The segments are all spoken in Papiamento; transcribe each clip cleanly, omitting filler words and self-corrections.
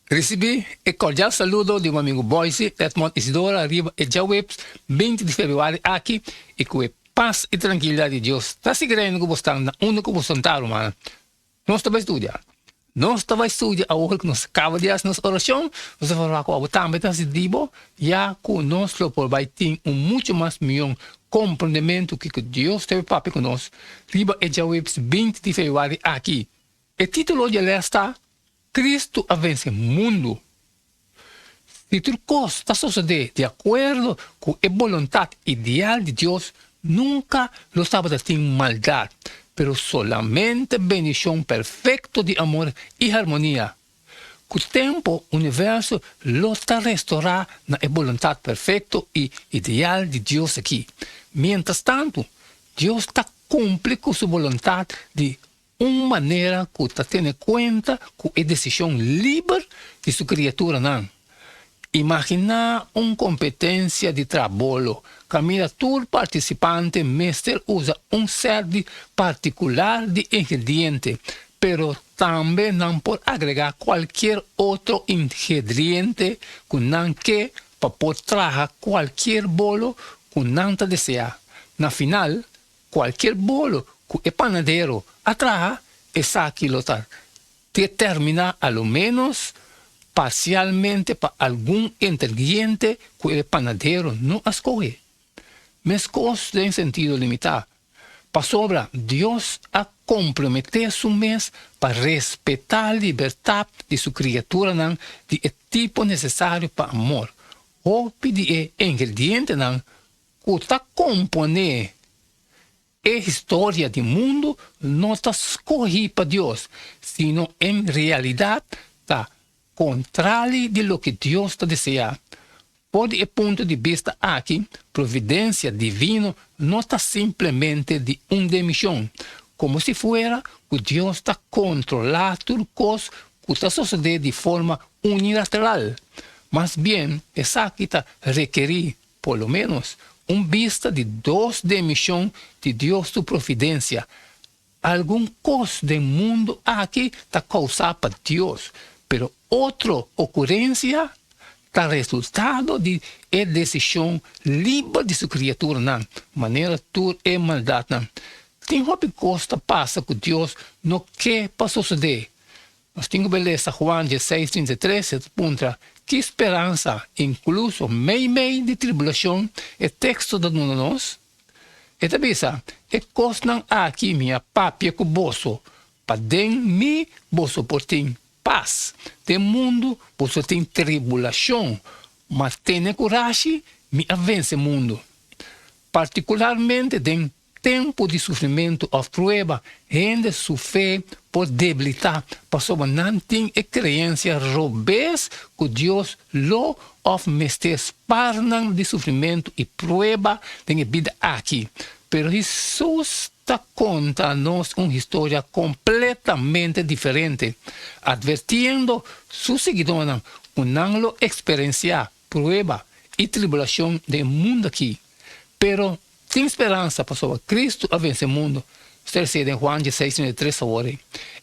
Risibí e kordial saludo di bo amigu Boyce Edmond Isidora riba e djaweps 20 di febrüari aki i ku e pas i trankilidat di Dios ta sigui reina ku bo stan na unda ku bo santá, rumannan. Nos ta bai studia. Nos ta bai studia awor ku nos kaba di hasi nos orashon, nos ta forma ku abo tambe ta hasi di bo, ya ku nos lo por bai tin un muchu mas mion komprondementu kiko Dios ta bai papia ku nos riba e djaweps 20 di febrüari aki. E título di e lès ta Kristu a vense mundu. Si tur kos ta sosodé di akuerdo ku e boluntat ideal di Dios, nunka lo tabata tin maldat, pero solamente bendishon perfekto di amor i harmonia. Ku tempu, universo lo ta restorá na e boluntat perfekto i ideal di Dios aki. Mientrastantu, Dios ta kumpli ku su boluntat di un manera ku ta tene kuenta ku e desishon liber di su kriaturanan. Imaginá un kompetensia di traha bolo kaminda tur partisipante mester usa un sèt di partikular di ingrediente, pero tambe nan por agregá kualkier otro ingrediente ku nan ke pa por traha kualkier bolo ku nan ta deseá. Na final, Cualkier bolo cu e panadero a traha, esaki lo ta determina a lo menos parcialmente pa algun ingrediente cu e panadero no a scoge. Mescos den sentido limita, pasobra Dios a compromete su mes pa respeta libertad di su criaturanan di e tipo necesario pa amor. Hopi di e ingredientenan ku ta komponé e historia di mundu no ta skohí pa Dios, sino en realidat ta kontrali di loke Dios ta deseá. For di e punto di bista aki, providensia divino no ta simplemente di un demishon, komo si fuera ku Dios ta kontrolá tur kos ku ta sosodé di forma unilateral. Mas bien, esaki ta rekerí Por lo ménos, un bista di dos demishon di Dios su providensia. Algun kos den mundu aki ta kousá pa Dios, pero otro okurensia ta resultado di e desishon liber di su kriaturanan, manera tur e maldatnan. Tin hopi kos ta pasa ku Dios no ke pa sosodé. Nos tin ku bai lesa Juan dieseis 33, e ta puntra, Ki speransa, inkluso meimei di tribulashon, e teksto ta duna nos? E ta bisa, E kosnan aki mi a papia ku boso, pa den mi boso por tin pas. Den mundu boso tin tribulashon, ma tene kurashi, mi a vense mundu. Partikularmente den Tempu di sufrimentu òf prueba, hende su fe por debilitá pasobra nan tin e kreensia robes ku Dios lo òf mester spar nan di sufrimentu i prueba den e bida aki. Pero Hesus ta konta nos un historia kompletamente diferente, atvertiendo su siguidónan ku nan lo eksperensiá prueba i tribulashon den e mundu aki. Pero Tin speransa pasobra Cristo a vence mundo, ser si'e den Juan dieseis 33 awor ei.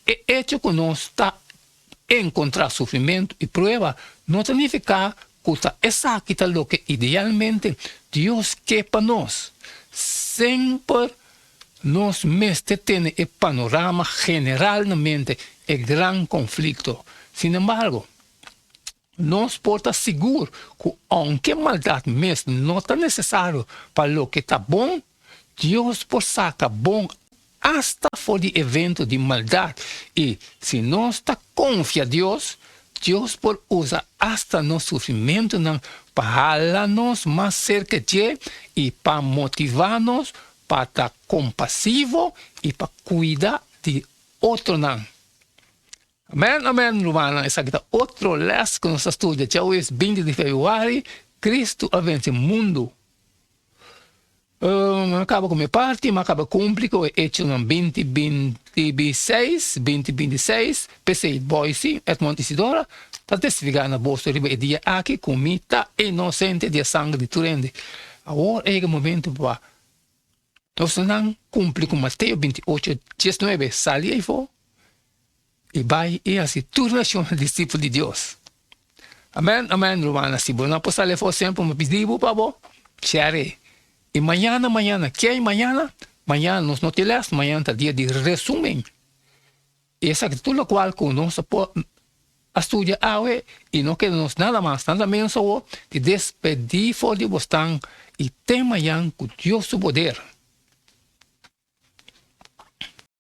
E echo cu nos ta encontra sufrimento y prueba no ta nifica cu ta esaki ta loke idealmente Dios ke pa nos. Semper nos mester tene e panorama general na mente, e gran conflicto. Sinembargo, Nos por ta sigur ku ounke maldat mes no ta nesesario pa loke ta bon, Dios por saka bon asta for di evento di maldat. I si nos ta konfia Dios, Dios por usa asta nos sufrimentunan pa hala nos mas serka dje i pa motivá nos pa ta kompasivo i pa kuida di otronan. Amen amen rumannan esaki ta otro les ku nos ta studia djawees 20 di februari Cristo a vense mundu Mi a kaba ku mi parti mi a kaba kumpli ku e echonan 20 26 20 26 p'esei Boise Edmond Isidora ta testifiká na boso riba e dia aki ku mi ta inosente di e sanger di tur hende awor a yega e momento pa Nos nan kumpli ku Mateo 28, 19, Sali eifo i bai i hasi tur nashon disipel di Dios. Amen, amen, rumannan. Si bo no por sali afó semper, mi pidi bo pa bo share. I mañana, mañana, ken mañana? Mañana nos no tin les, mañana ta dia di resumen. I esaki ta tur lokual ku nos a por a studia awe i no keda nos nada mas, nada menos awor di despedí for di bosnan i te mañan ku Dios su poder.